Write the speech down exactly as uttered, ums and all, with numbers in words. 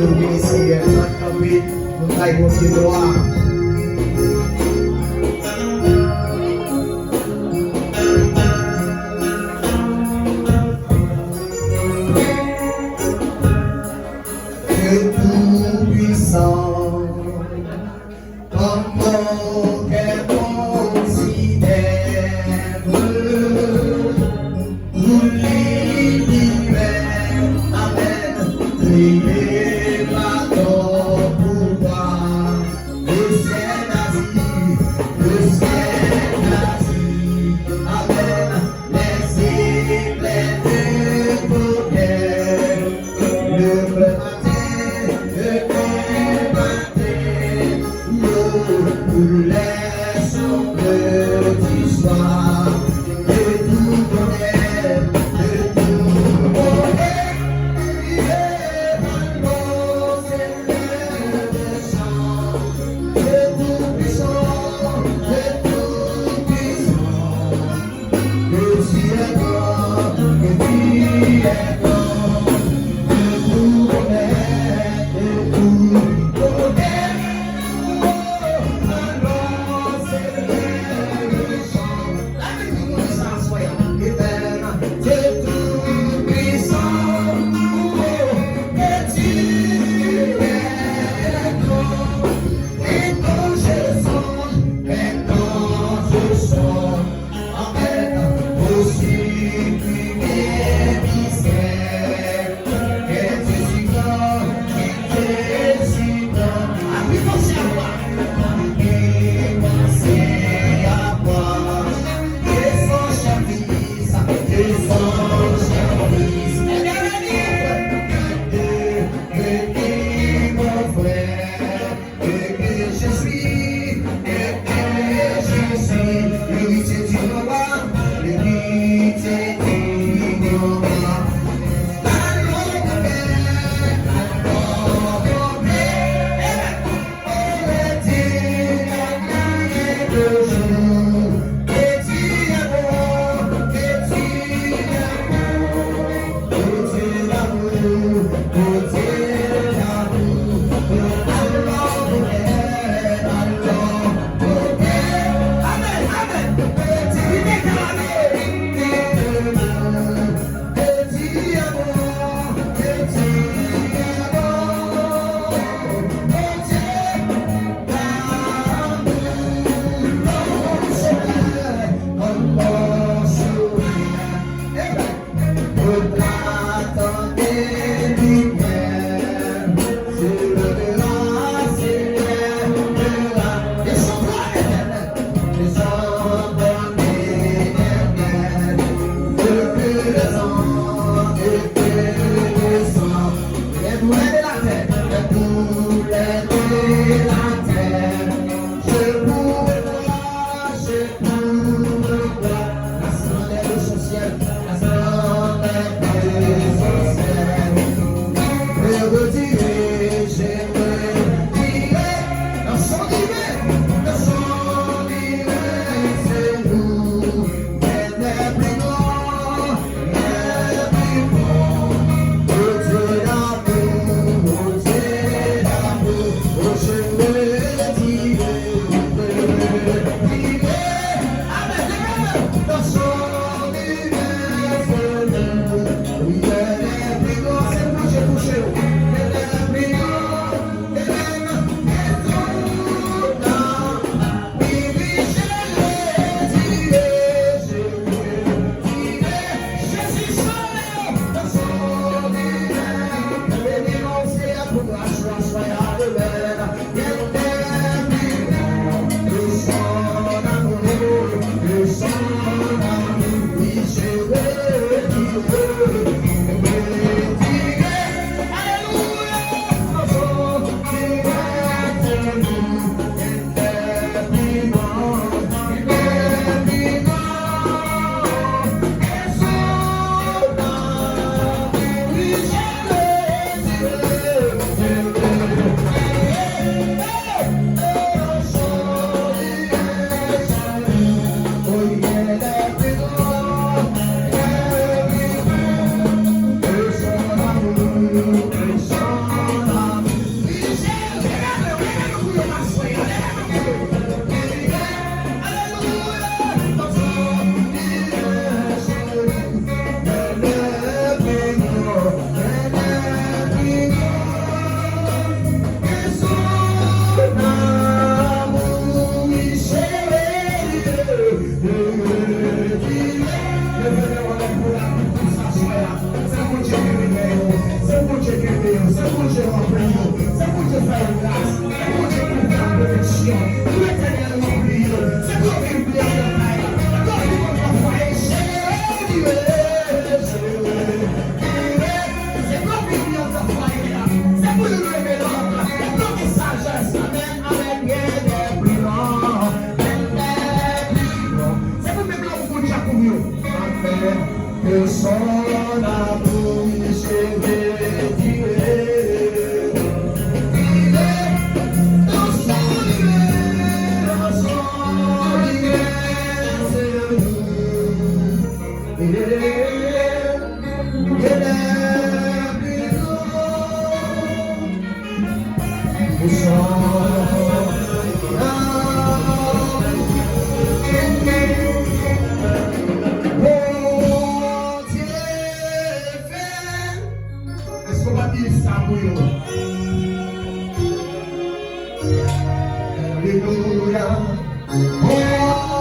Beni Senyè, nou kanpe, nou bay Bondye glwa. Dieu Tout-Puissant, comme mon cœur considère, pour l'univers, amen, créé par ton pouvoir, le ciel a dit, le ciel a dit, amen, les éclairs de tonnerre, le matin, le matin, Se Bondye ranpli yo. Se Bondye fè yo gras. Se Bondye kouvri ak pwoteksyon. Pou Letènèl ranpli yo. Se pou yo vin byen nan kay la. Pou yo vin konn fwa e jere. Se pou yo vin byen nan fwaye la. Se pou yo leve nan kay la. Se pou yo gen sajès. Amèn, amèn. Gen de pli bon. Gen de pli bon. Se pou menm lòm Bondye kouvri yo. Amèn. Personne n'a pu recevoir. Il est dans son univers, dans son univers, c'est lui. Il est, il est puissant. Bondye fè. Èske w pa di sa pou yo? Alelouya. Bondye